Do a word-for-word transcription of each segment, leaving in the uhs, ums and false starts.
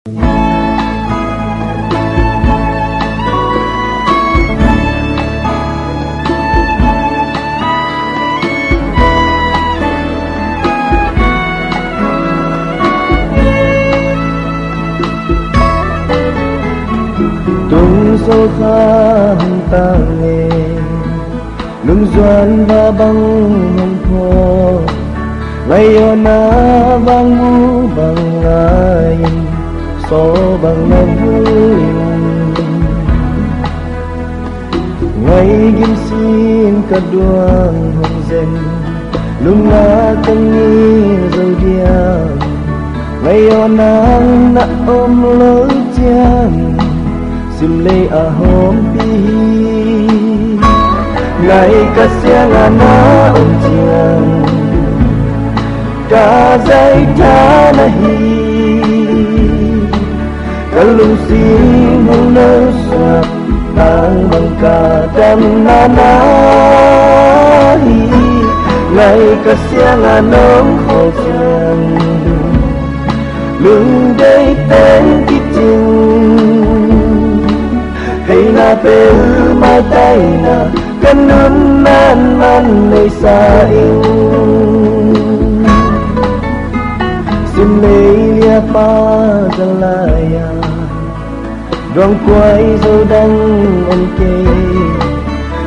Tung so kha hong tang e, lungzuan va bang hong pho, ngai awna vang mu bang ngai in, so bang na vui. Ngai gim sin ka duang hong zen, lungna ka ngil zo diam. Ngai awna na om lo ciang, sim lei a hawmpi hi. Ngai ka siang a na om ciang, ka zai tha na hi. Ka lungsim hong no suak, tang bang ka damna na hi. Ngai ka siang a nong khawl ciang, lungdei teng kicing. Hei na pel mai taina, ka nunnan man nei sa ing. Sim lei lia pa za lai a, duang kuai zo dang om kei.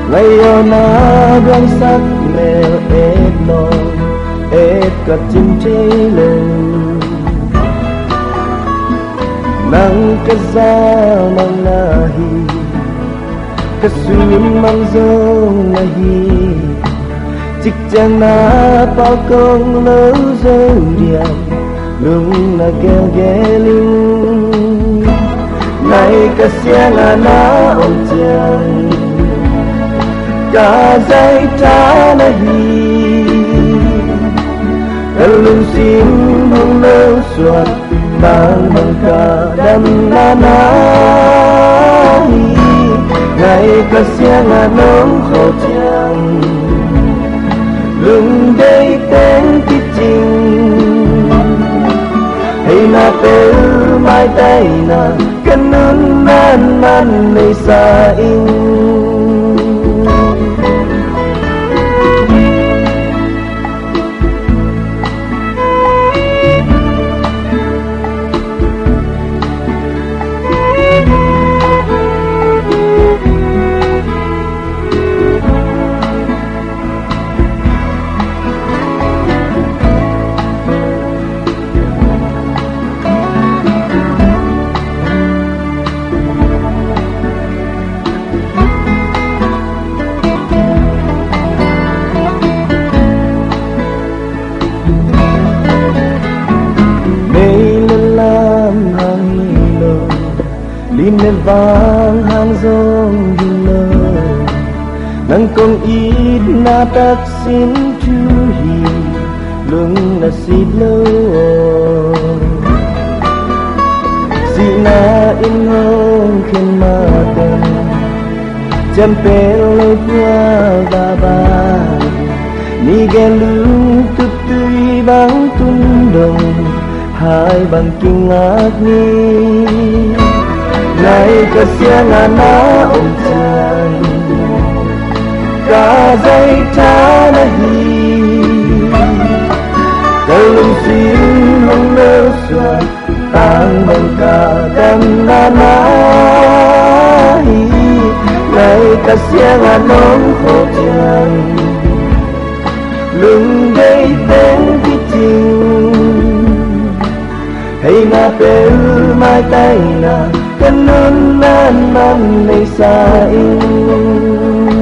Ngai awna duang sak mel et lo, et ka cin thei lo. Nang ka za mang na hi, ka sum mang zong na hi. Cik ciang na pau kong lo zo diam, lung na gelgel ing. Ngai ka siang a na om ciang, ka zai tha na hi. Ka lungsim hong no suak, tang bang ka damna na hi. Ngai ka siang a nong khawl ciang, lungdei teng kicing. Hei na pel mai taina, ka nunnan man nei sa ing. Mei le lam hang hi lo, lim le vang hang zong hi lo. Nang kong itna taksim thu hi, lung na sit lo aw. Sihna in hong khen mateng, ciampel lo phual babang. Ni gen lungtup tui bang tun dong, hai bang kingak ni. Nai ka siang a na om ciang, ka zai tha na hi. Ka lungsim hong lo suak, tang bang ka damna na hi. Nai ka siang a nong kho ciang, lungdei teng kicing. Hei na pel mai taina, ka nunnan man nei sa ing.